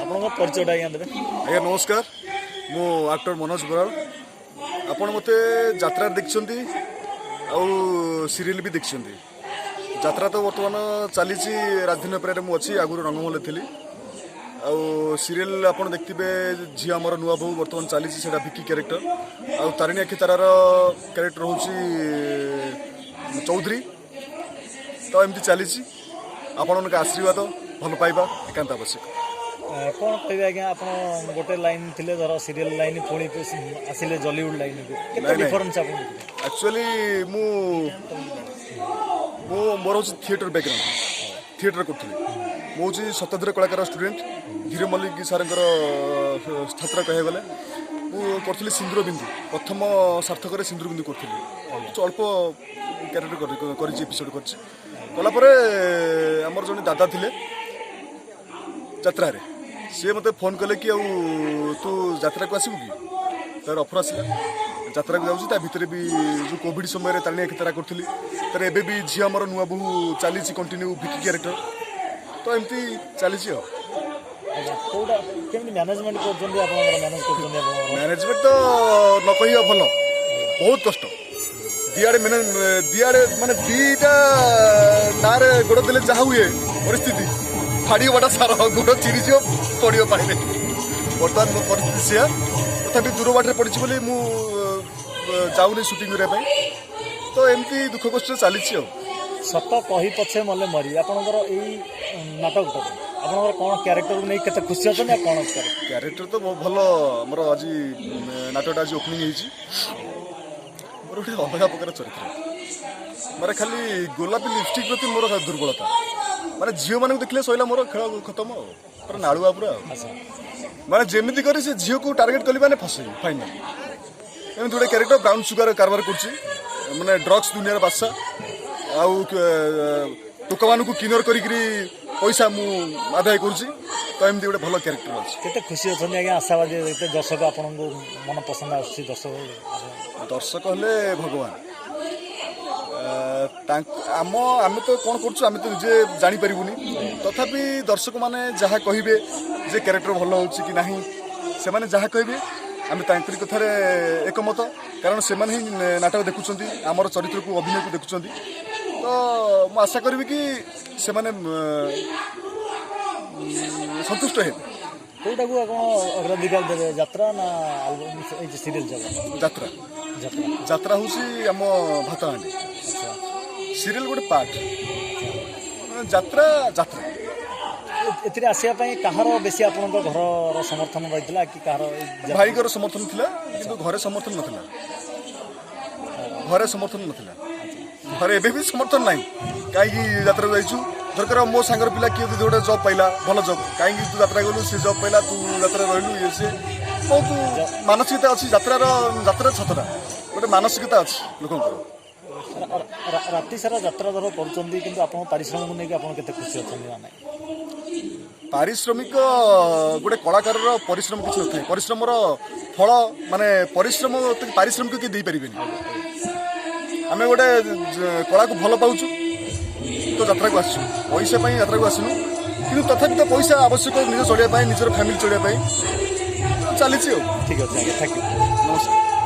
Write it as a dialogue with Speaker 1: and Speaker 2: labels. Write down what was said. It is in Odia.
Speaker 1: ଆପଣଙ୍କ ପରିଚୟଟା ଆଜ୍ଞା ଦେବେ।
Speaker 2: ଆଜ୍ଞା ନମସ୍କାର, ମୁଁ ଆକ୍ଟର ମନୋଜ ବରାଳ। ଆପଣ ମୋତେ ଯାତ୍ରାରେ ଦେଖିଛନ୍ତି ଆଉ ସିରିଏଲ୍ ବି ଦେଖିଛନ୍ତି। ଯାତ୍ରା ତ ବର୍ତ୍ତମାନ ଚାଲିଛି, ରାଜଧାନୀ ଅପେରାରେ ମୁଁ ଅଛି, ଆଗରୁ ରଙ୍ଗମହଲରେ ଥିଲି। ଆଉ ସିରିଏଲ୍ ଆପଣ ଦେଖିଥିବେ, ଝିଅ ଆମର ନୂଆ ବୋହୂ ବର୍ତ୍ତମାନ ଚାଲିଛି, ସେଇଟା ଭିକି କ୍ୟାରେକ୍ଟର। ଆଉ ତାରିଣୀ ଆଖି ତାରାର କ୍ୟାରେକ୍ଟର ହେଉଛି ଚୌଧୁରୀ। ତ ଏମିତି ଚାଲିଛି। ଆପଣମାନଙ୍କ ଆଶୀର୍ବାଦ, ଭଲ ପାଇବା ଏକାନ୍ତ ଆବଶ୍ୟକ।
Speaker 1: କ'ଣ କହିବେ ଆଜ୍ଞା, ଆପଣ ଗୋଟେ ଲାଇନ୍ ଥିଲେ ଧର ସିରିଏଲ୍ ଲାଇନ୍, ପୁଣି ଆସିଲେ ଜଲିଉଡ୍ ଲାଇନ୍କୁ, କେତେ
Speaker 2: ନାଇଁ।
Speaker 1: ଡିଫରେନ୍ସ ଆପଣ ଦେଖିଲେ?
Speaker 2: ଆକ୍ଚୁଆଲି ମୁଁ ମୁଁ ମୋର ହେଉଛି ଥିଏଟର ବ୍ୟାକଗ୍ରାଉଣ୍ଡ, ଥିଏଟର କରୁଥିଲି। ମୁଁ ହେଉଛି ଶତାବ୍ଦୀର କଳାକାର ଷ୍ଟୁଡେଣ୍ଟ, ଧୀର ମଲ୍ଲିକ ସାର୍ଙ୍କର ଛାତ୍ର କହିବାକୁ ଗଲେ। ମୁଁ କରୁଥିଲି ସିନ୍ଦୁର ବିନ୍ଦୁ, ପ୍ରଥମ ସାର୍ଥକରେ ସିନ୍ଦୁର ବିନ୍ଦୁ କରୁଥିଲି। କିଛି ଅଳ୍ପ କ୍ୟାରେକ୍ଟର କରିଛି, ଏପିସୋଡ଼ କରିଛି। କଲା ପରେ ଆମର ଜଣେ ଦାଦା ଥିଲେ ଯାତ୍ରାରେ, ସିଏ ମୋତେ ଫୋନ୍ କଲେ କି ଆଉ ତୁ ଯାତ୍ରାକୁ ଆସିବୁ କି? ତାର ଅଫର୍ ଆସିଲା, ଯାତ୍ରାକୁ ଯାଉଛି। ତା ଭିତରେ ବି ଯେଉଁ କୋଭିଡ଼ ସମୟରେ ତାରିଣୀ ଆଖି ତାରା କରୁଥିଲି। ତାର ଏବେ ବି ଝିଅ ଆମର ନୂଆ ବୋହୂ ଚାଲିଛି କଣ୍ଟିନ୍ୟୁ, ଭିକି କ୍ୟାରେକ୍ଟର। ତ ଏମିତି ଚାଲିଛି ଆଉ।
Speaker 1: ଆଜ୍ଞା, କୋଉଟା କେମିତି ମ୍ୟାନେଜମେଣ୍ଟ କରୁଛନ୍ତି ଆପଣଙ୍କର, ମ୍ୟାନେଜ କରୁଛନ୍ତି ଆପଣଙ୍କର?
Speaker 2: ମ୍ୟାନେଜମେଣ୍ଟ ତ ନ କହିବା ଭଲ, ବହୁତ କଷ୍ଟ। ଦିଆଡ଼େ ମାନେ ଦିଆଡ଼େ ମାନେ ଦିଟା ନାଁରେ ଗୋଡ଼ ଦେଲେ ଯାହା ହୁଏ ପରିସ୍ଥିତି, ଫାଡ଼ିବାଟା ସାର, ଗୋଡ଼ ଚିରିଯିବ, ପଡ଼ିବ ପାଣିରେ। ବର୍ତ୍ତମାନ ମୋ ପରିସ୍ଥିତି ସେୟା। ତଥାପି ଦୂର ବାଟରେ ପଡ଼ିଛି ବୋଲି ମୁଁ ଯାଉନି ସୁଟିଂ କରିବା ପାଇଁ। ତ ଏମିତି ଦୁଃଖ କଷ୍ଟରେ ଚାଲିଛି ଆଉ।
Speaker 1: ସତ କହି ପଛେ ମଲେ ମରି, ଆପଣଙ୍କର ଏଇ ନାଟକଟାରେ ଆପଣଙ୍କର କ'ଣ କ୍ୟାରେକ୍ଟରକୁ ନେଇ କେତେ ଖୁସି ଅଛନ୍ତି ଆଉ କ'ଣ କ୍ୟାରେକ୍ଟର?
Speaker 2: କ୍ୟାରେକ୍ଟର ତ ବହୁତ ଭଲ। ଆମର ଆଜି ନାଟକଟା ଆଜି ଓପନିଂ ହେଇଛି। ମୋର ଗୋଟେ ଅଲଗା ପ୍ରକାର ଚରିତ୍ର, ମାନେ ଖାଲି ଗୋଲାପୀ ଲିପଷ୍ଟିକ୍ ପ୍ରତି ମୋର ଦୁର୍ବଳତା। ମାନେ ଝିଅମାନଙ୍କୁ ଦେଖିଲେ ସଇଲା, ମୋର ଖେଳ ଖତମ ଆଉ, ପୁରା ନାଳୁଆ ପୁରା ଆଉ। ମାନେ ଯେମିତି କରି ସେ ଝିଅକୁ ଟାର୍ଗେଟ୍ କଲି ମାନେ ଫସେଇବି ଫାଇନାଲ। ଏମିତି ଗୋଟେ କ୍ୟାରେକ୍ଟର, ବ୍ରାଉନ୍ ସୁଗାର କାରବାର କରୁଛି, ମାନେ ଡ୍ରଗ୍ସ ଦୁନିଆର ବାଦଶା, ଆଉ ଟୋକାମାନଙ୍କୁ କିନର କରିକିରି ପଇସା ମୁଁ ଆଦାୟ କରୁଛି। ତ ଏମିତି ଗୋଟେ ଭଲ କ୍ୟାରେକ୍ଟର ଅଛି।
Speaker 1: କେତେ ଖୁସି ଅଛନ୍ତି ଆଜ୍ଞା, ଆଶାବାଦୀ ଏତେ ଦର୍ଶକ ଆପଣଙ୍କୁ ମନ ପସନ୍ଦ ଆସୁଛି ଦର୍ଶକ?
Speaker 2: ଦର୍ଶକ ହେଲେ ଭଗବାନ। ତାଙ୍କ ଆମେ ତ କ'ଣ କରୁଛୁ ଆମେ ତ ନିଜେ ଜାଣିପାରିବୁନି। ତଥାପି ଦର୍ଶକମାନେ ଯାହା କହିବେ ଯେ କ୍ୟାରେକ୍ଟର ଭଲ ହେଉଛି କି ନାହିଁ, ସେମାନେ ଯାହା କହିବେ ଆମେ ତାଙ୍କରି କଥାରେ ଏକମତ। କାରଣ ସେମାନେ ହିଁ ନାଟକ ଦେଖୁଛନ୍ତି, ଆମର ଚରିତ୍ରକୁ, ଅଭିନୟକୁ ଦେଖୁଛନ୍ତି। ତ ମୁଁ ଆଶା କରିବି କି ସେମାନେ ସନ୍ତୁଷ୍ଟ ହେବେ।
Speaker 1: କୋଉଟାକୁ ଆପଣ ଅଗ୍ରାଧିକାର ଦେବେ, ଯାତ୍ରା ନା ଆଲବମ୍, ଏଇ ସିରିଏଲ୍ ଯାକ?
Speaker 2: ଯାତ୍ରା।
Speaker 1: ଯାତ୍ରା।
Speaker 2: ଯାତ୍ରା ହେଉଛି ଆମ ଭାତ ହାଣ୍ଡି। ସିରିଏଲ୍ ଗୋଟେ ପାର୍ଟ, ଯାତ୍ରା ଯାତ୍ରା।
Speaker 1: ଏଥିରେ ଆସିବା ପାଇଁ କାହାର ବେଶୀ ଆପଣଙ୍କ ଘରର ସମର୍ଥନ ରହିଥିଲା କି କାହାର ଏଇ
Speaker 2: ଭାଇଙ୍କର ସମର୍ଥନ ଥିଲା, କିନ୍ତୁ ଘରେ ସମର୍ଥନ ନଥିଲା। ଘରେ ସମର୍ଥନ ନଥିଲା, ଘରେ ଏବେ ବି ସମର୍ଥନ ନାହିଁ। କାହିଁକି ଯାତ୍ରାକୁ ଯାଇଛୁ? ଦରକାର ମୋ ସାଙ୍ଗର ପିଲା କିଏ ଯଦି ଗୋଟେ ଜବ୍ ପାଇଲା, ଭଲ ଜବ୍, କାହିଁକି ତୁ ଯାତ୍ରା ଗଲୁ? ସେ ଜବ୍ ପାଇଲା, ତୁ ଯାତ୍ରା ରହିଲୁ, ଇଏ ସିଏ ବହୁତ ମାନସିକତା ଅଛି ଯାତ୍ରାର। ଯାତ୍ରା ଛତଟା ଗୋଟେ ମାନସିକତା ଅଛି ଲୋକଙ୍କର।
Speaker 1: ରାତି ସାରା ଯାତ୍ରା ଧର କରୁଛନ୍ତି, କିନ୍ତୁ ଆପଣଙ୍କ ପାରିଶ୍ରମକୁ ନେଇକି ଆପଣ କେତେ ଖୁସି ଅଛନ୍ତି ନା ନାହିଁ?
Speaker 2: ପାରିଶ୍ରମିକ, ଗୋଟେ କଳାକାରର ପରିଶ୍ରମ କିଛି ନଥାଏ। ପରିଶ୍ରମର ଫଳ ମାନେ ପରିଶ୍ରମ, ପାରିଶ୍ରମିକ କେହି ଦେଇପାରିବେନି। ଆମେ ଗୋଟେ କଳାକୁ ଭଲ ପାଉଛୁ ତ ଯାତ୍ରାକୁ ଆସିଛୁ, ପଇସା ପାଇଁ ଯାତ୍ରାକୁ ଆସିନୁ। କିନ୍ତୁ ତଥାପି ତ ପଇସା ଆବଶ୍ୟକ ନିଜ ଚଳିବା ପାଇଁ, ନିଜର ଫ୍ୟାମିଲି ଚଳିବା ପାଇଁ। ତ ଚାଲିଛି ଆଉ।
Speaker 1: ଠିକ୍ ଅଛି ଆଜ୍ଞା, thank you.
Speaker 2: ନମସ୍କାର।